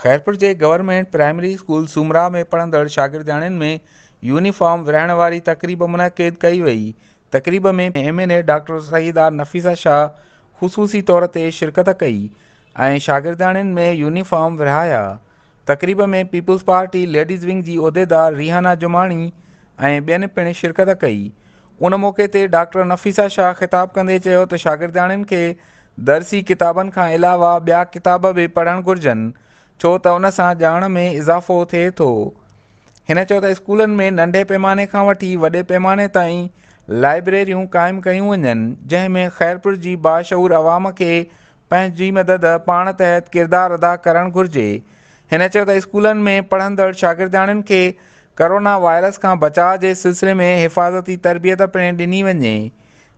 خيرپور جي government primary school Soomra ۾ پڙهندڙ شاگردياڻين ۾ يونيفارم ورهائڻ واري تقريب منعقد ڪئي وئي. تقريب ۾ M N A doctor Syeda Nafisa Shah خصوصي طور تي شرڪت ڪئي ۽ شاگردياڻين ۾ يونيفارم ورهايا. تقريب ۾ پيپلز پارٽي ليڊيز ونگ جي عهديدار ريحانه جماڻي ۽ ٻين پڻ شرڪت ڪئي. ان موقعي تي ڊاڪٽر نفيسه شاهه خطاب ڪندي چيو ته شاگردياڻين کي درسي ڪتابن کان علاوه ٻيا ڪتاب به پڙهڻ گهرجن ڇو ته ان سان ڄاڻ ۾ اضافو ٿئي ٿو. هن چيو ته اسڪولن ۾ ننڍي پيماني کان وٺي وڏي پيماني تائين لائبريريون قائم ڪيون وڃن جنهن ۾ خيرپور جي باشعور عوام کي پنهنجي مدد پاڻ تحت ڪردار ادا ڪرڻ گهرجي. هن چيو ته اسڪولن ۾ پڙهندڙ شاگردياڻين کي ڪرونا وائرس کان بچاء جي سلسلي ۾ حفاظتي تربيت پڻ ڏني وڃي.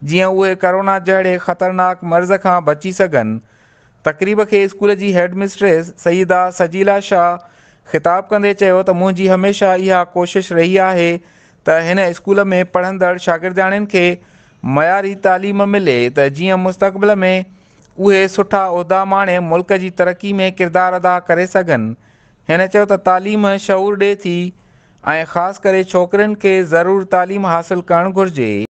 جيئن اهي ڪرونا جهڙي خطرناڪ مرض کان بچي سگهن. تقريب کي اسڪول جي هيڊ مسٽريس سيده سجيلا شاهه خطاب ڪندي چيو ته منهنجي هميشه اها ڪوشش رهي آهي ته هن اسڪول ۾ پڙهندڙ شاگردياڻين کي معياري تعليم ملي ته جيئن مستقبل ۾ اهي سٺا عهدا ماڻي ملڪ جي ترقي ۾ ڪردار ادا ڪري سگهن. هن چيو ته تعليم شعور ڏي ٿي ۽ خاص ڪري ڇوڪرين کي ضرور تعليم حاصل ڪرڻ گهرجي.